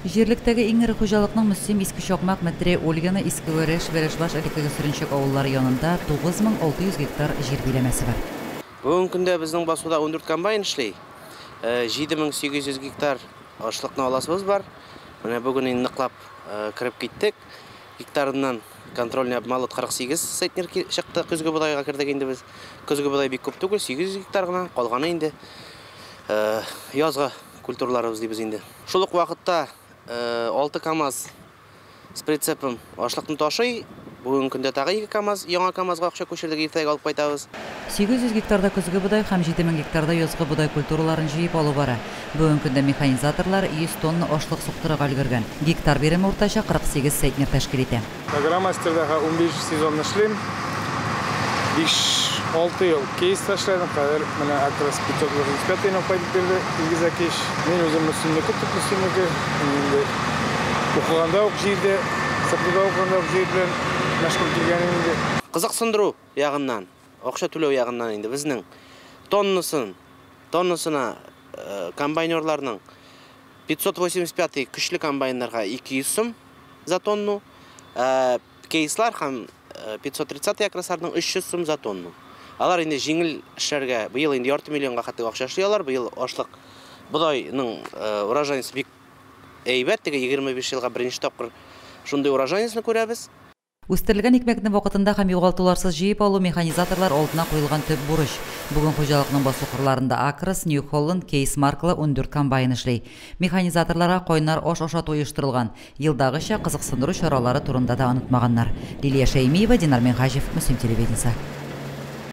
Җирлектәге иң эре хуҗалыкның Мөслим, Иске Чакмак, Метре, Ольгино, Иске Вәрәш, Вәрәшбаш, элеккеге Сөренчек авыллары янында 9600 гектар җир биләмәсе бар. Бүгенге көндә безнең басуда 14 комбайн эшли. 7800 гектар ашлыкны аласыбыз бар. Менә бүген инде ныклап кереп киттек. Гектарыннан контрольный обмолот 48 центнер чыкты. Көзге бодайга кердек инде без. Көзге бодай бик күп түгел, 800 гектар гына. Калганы инде язгы культураларыбыз дибез инде. Шул ук вакытта 6 КАМАЗ с прицепом ашлыкны ташый. Бүгенге көндә тагы 2 КАМАЗ, яңа КАМАЗга акча күчердек, иртәгә алып кайтабыз. 800 гектарда көзге бодай һәм 7000 гектарда язгы бодай культураларын җыеп алу бара. Бүгенге көндә механизаторлар 100 тонна ашлык суктырырга өлгергән. Гектар биреме уртача 48 центнер тәшкил итә. Агромастерда 15 сезон эшлим. 5-6 ел кейста эшләдем. Хәзер менә Акрос 585 ны кайтып бирде Илгиз Акиш. Мин үзем Мөслимнеке, төп Мөслимнеке. Инде укыганда ук җирдә, сыртыда укыганда ук җир белән мәшгуль килгәнем инде. Кызыксындыру ягыннан, акча түләү ягыннан инде безнең тоннасына комбайнерларның 585 көчле комбайннарга 200 сум за тонну, кейслар һәм 530 Акросларның 300 сум за тонну. Алар инде җиңел эшләргә, быел инде ярты миллионга хәтле акча эшли алар, быел ашлык бодайның урожайность бик әйбәт, теге 25 елга беренче тапкыр шундый урожайностьны күрәбез. Үстерелгән икмәкне вакытында һәм югалтуларсыз җыеп алу механизаторлар алдына куелган төп бурыч. Бүген хуҗалыкның басу кырларында Акрос, Нью Холланд, Кейс маркалы 14 комбайн эшли. Механизаторларга кайнар аш ашату оештырылган. Елдагыча кызыксындыру чаралары турында да онытмаганнар. Лилия Шәймиева, Динар Минһаҗев, Мөслим телевидениесе.